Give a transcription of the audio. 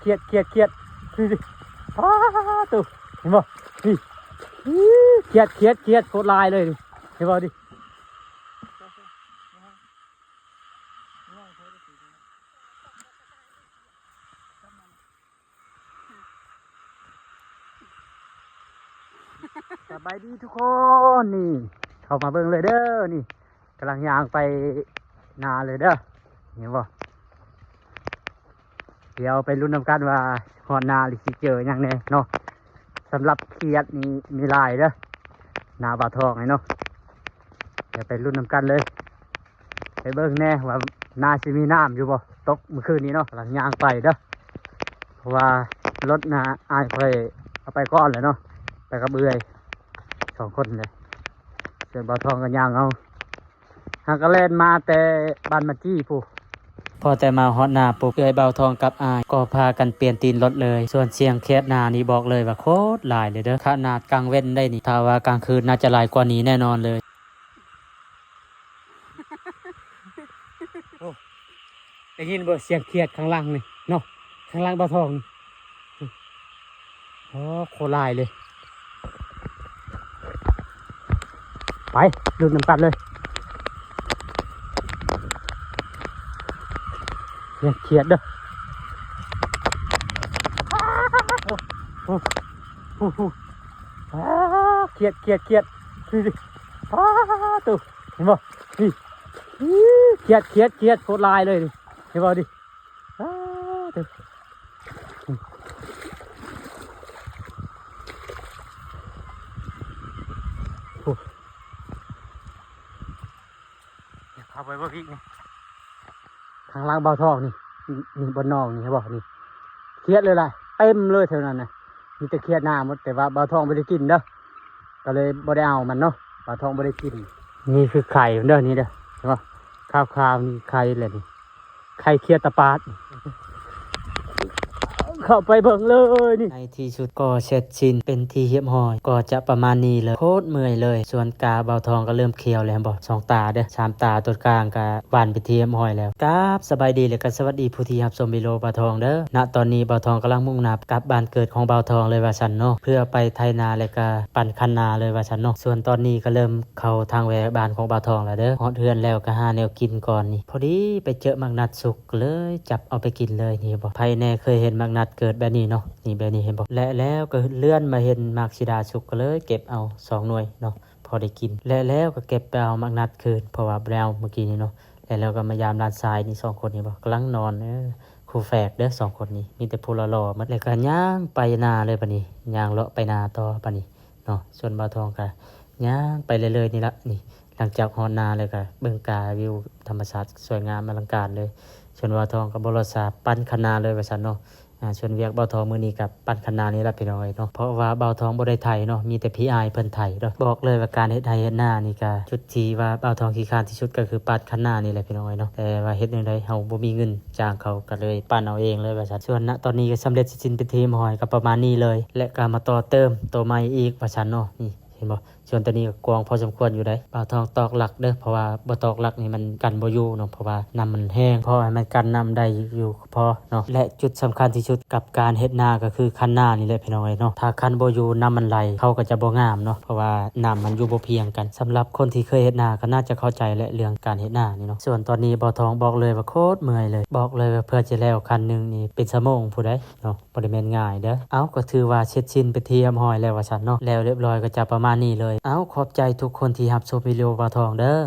ຂຽດ ຂຽດ ຂຽດ ນີ້ດິ ປາດໂທ້ ເຫັນບໍ່ ນີ້ ຂຽດ ຂຽດ ຂຽດ ໂຄດຫຼາຍເລີຍນີ້ ເຫັນບໍ່ນີ້. ສະບາຍດີທຸກຄົນ ນີ້ ເຂົ້າມາເບິ່ງເລີຍເດີ ນີ້ ກຳລັງຍ່າງໄປນາເລີຍເດີ ເຫັນບໍ່? ດຽວໄປລຸ້ນນຳກັນວ່າຮອດນານີ້ຊິເຈີຫຍັງແດ່ເນາະ. ສຳລັບຂຽດນີ້ມີຫຼາຍເດີ ນາບ່າວທອງນີ້ເນາະ. ດຽວໄປລຸ້ນນຳກັນເລີຍ ໄປເບິ່ງແດ່ວ່ານາຊິມີນ້ຳຢູ່ບໍ່. ຕົກມື້ຄືນນີ້ເນາະ ກຳລັງຍ່າງໄປເດີ ເພາະວ່າລົດນາອ້າຍຂ້ອຍເອົາໄປກ່ອນແລ້ວເນາະ ໄປກັບເອື້ອຍສອງຄົນເລີຍ ສ່ວນບ່າວທອງກໍຍ່າງເອົາ. ຫາກະແລ່ນມາແຕ່ບ້ານມາຈີ້ພຸ້ນ. ພໍແຕ່ມາຮອດນາປຸບ ເອື້ອຍບ່າວທອງກັບອ້າຍກໍພາກັນປ່ຽນຕີນລົດເລີຍ. ສ່ວນສຽງຂຽດນານີ້ບອກເລີຍວ່າໂຄດຫຼາຍເລີຍເດີ ຂະໜາດກາງເວັນໄດ໋ນີ້ ຖ້າວ່າກາງຄືນໜ້າຈະຫຼາຍກວ່ານີ້ແນ່ນອນເລີຍ. ໂອ້ ໄດ້ຍິນບໍ່ສຽງຂຽດຂ້າງຫຼັງນີ້ເນາະ ຂ້າງຫຼັງບ່າວທອງນີ້. ໂອ້ ໂຄດຫຼາຍເລີຍ ໄປລຸ້ນນຳກັນເລີຍ. ຂຽດເດີ ໂອ້ ໂອ້ ໂອ້ ຂຽດ ຂຽດ ຂຽດ ນີ້ດິ ປາດໂທ້ ເຫັນບໍ່ ນີ້ ຂຽດ ຂຽດ ຂຽດ ໂຄດຫຼາຍເລີຍນີ້ ເຫັນບໍ່ນີ້. ອ້າ ເດີ ໂອ້ ເຂົ້າໄປເບິ່ງອີກນີ້ ຂ້າງຫຼັງບ່າວທອງນີ້ ນີ້ບ່ອນໜອງນີ້ ເຫັນບໍ່ນີ້ ຂຽດເລີຍລະ ເຕັມເລີຍແຖວນັ້ນນະ ມີແຕ່ຂຽດນາໝົດ. ແຕ່ວ່າບ່າວທອງບໍ່ໄດ້ກິນເດີ ກໍເລີຍບໍ່ໄດ້ເອົາມັນເນາະ ບ່າວທອງບໍ່ໄດ້ກິນ. ນີ້ຄືໄຂ່ເດີ ນີ້ເດີ ເຫັນບໍ່ ຂາວໆ ນີ້ໄຂ່ແຫຼະນີ້ ໄຂ່ຂຽດຕາປາດ ເຂົ້າໄປເບິ່ງເລີຍນີ້. ໃນທີ່ສຸດກໍເສັດສິ້ນເປັນທີ່ຮຽບຮ້ອຍ ກໍຈະປະມານນີ້ເລີຍ ໂຄດເມື່ອຍເລີຍ. ສ່ວນກາບ່າວທອງກໍເລີ່ມຂຽວແລ້ວ ເຫັນບໍ່ ສອງຕາເດີ ສາມຕາ ຕົວກາງກໍຫວ່ານເປັນທີ່ຮຽບຮ້ອຍແລ້ວ. ກາບສະບາຍດີ ແລະ ກໍສະຫວັດດີຜູ້ທີ່ຮັບຊົມວິດີໂອບ່າວທອງເດີ. ນະຕອນນີ້ບ່າວທອງກຳລັງມຸ່ງໜ້າກັບບ້ານເກີດຂອງບ່າວທອງເລີຍວ່າຊັ້ນເນາະ ເພື່ອໄປໄຖນາ ແລະ ກໍປັ່ນຄັນນາເລີຍວ່າຊັ້ນເນາະ. ສ່ວນຕອນນີ້ກໍເລີ່ມ ເຂົ້າທາງແວະບ້ານຂອງບ່າວທອງແລ້ວເດີ. ຮອດເຮືອນແລ້ວກໍຫາແນວກິນກ່ອນນີ້ ພໍດີໄປເຈີໝາກນັດສຸກ ກໍເລີຍຈັບເອົາໄປກິນເລີຍ. ນີ້ເຫັນບໍ່ ໃຜແດ່ເຄີຍເຫັນໝາກນັດເກີດແບບນີ້ເນາະ ນີ້ແບບນີ້ ເຫັນບໍ່. ແລະແລ້ວກໍເລື່ອນມາເຫັນໝາກສີດາສຸກ ກໍເລີຍເກັບເອົາສອງໜ່ວຍເນາະ ພໍໄດ້ກິນ. ແລະແລ້ວກໍເກັບໄປເອົາໝາກນັດຄືນ ເພາະວ່າບໍ່ໄດ້ເອົາມື້ກີ້ນີ້ເນາະ. ແລະແລ້ວກໍມາຢາມຫຼານຊາຍນີ້ ສອງຄົນນີ້ບໍ່ ກຳລັງນອນ ເອີ ຄູ່ແຝດເດີ ສອງຄົນນີ້ ມີແຕ່ຜູ້ຫຼໍ່ໆໝົດ. ແລ້ວກໍຍ່າງໄປນາເລີຍບາດນີ້ ຍ່າງເລາະໄປນາຕໍ່ບາດນີ້ ເນາະ. ສ່ວນບ່າວທອງກະຍ່າງໄປເລື້ອຍໆນີ້ລະນີ້ ຫຼັງຈາກຮອດນາແລ້ວກະເບິ່ງກາວິວທຳມະຊາດສວຍງາມອະລັງການເລີຍ. ສ່ວນບ່າວທອງກະບໍ່ລໍຊ້າ ປັ່ນຄັນນາເລີຍວ່າຊັ້ນເນາະ. ອາ ສ່ວນວຽກບ່າວທອງມື້ນີ້ກະປັ່ນຄັນນານີ້ລະພີ່ນ້ອງເອີຍເນາະ ເພາະວ່າບ່າວທອງບໍ່ໄດ້ໄຖເນາະ ມີແຕ່ພີ່ອ້າຍເພິ່ນໄຖເນາະ. ບອກເລີຍວ່າການເຮັດໄຮ່ເຮັດນານີ້ກະ ຈຸດທີ່ວ່າບ່າວທອງຂີ້ຄ້ານທີ່ສຸດກະຄືປັ່ນຄັນນານີ້ແຫຼະພີ່ນ້ອງເອີຍເນາະ. ແຕ່ວ່າເຮັດແນວໃດເຮົາບໍ່ມີເງິນຈ້າງເຂົາ ກະເລີຍປັ່ນເອົາເອງເລີຍວ່າຊັ້ນ. ສ່ວນນະຕອນນີ້ກະສຳເລັດເສັດສິ້ນເປັນທີ່ຮຽບຮ້ອຍ ກະປະມານນີ້ເລີຍ ແລະກະມາຕໍ່ເຕີມໂຕໃໝ່ອີກວ່າຊັ້ນເນາະ. ນີ້ ເຫັນບໍ່ ສ່ວນໂຕນີ້ກໍກວ້າງພໍສົມຄວນຢູ່ໃດ. ບ່າວທອງຕອກຫຼັກເດີ ເພາະວ່າບໍ່ຕອກຫຼັກນີ້ມັນກັນບໍ່ຢູ່ເນາະ ເພາະວ່ານ້ຳມັນແຮງ. ພໍໃຫ້ມັນກັນນ້ຳໄດ້ຢູ່ກໍພໍເນາະ. ແລະຈຸດສຳຄັນທີ່ສຸດກັບການເຮັດນາກໍຄືຄັນນານີ້ແຫຼະພີ່ນ້ອງເອີຍເນາະ. ຖ້າຄັນບໍ່ຢູ່ ນ້ຳມັນໄຫຼ ເຂົ້າກໍຈະບໍ່ງາມເນາະ ເພາະວ່ານ້ຳມັນຢູ່ບໍ່ພຽງກັນ. ສຳລັບຄົນທີ່ເຄີຍເຮັດນາກໍໜ້າຈະເຂົ້າໃຈແຫຼະເລື່ອງການເຮັດນານີ້ເນາະ. ສ່ວນຕອນນີ້ບ່າວທອງບອກເລີຍວ່າໂຄດເມື່ອຍເລີຍ ບອກເລີຍວ່າເພື່ອຈະແລ້ວຄັນໜຶ່ງນີ້ເປັນຊົ່ວໂມງພຸ້ນໃດເນາະ. ບໍ່ໄດ້ແມ່ນງ່າຍເດີ. ເອົ້າ ກໍຖືວ່າເສັດສິ້ນເປັນທີ່ຮຽບຮ້ອຍແລ້ວວ່າຊັ້ນເນາະ. ແລ້ວຮຽບຮ້ອຍກໍຈະປະມານນີ້ເລີຍ. ເອົ້າ ຂອບໃຈທຸກຄົນທີ່ຮັບຊົມວິດີໂອບ່າວທອງເດີ.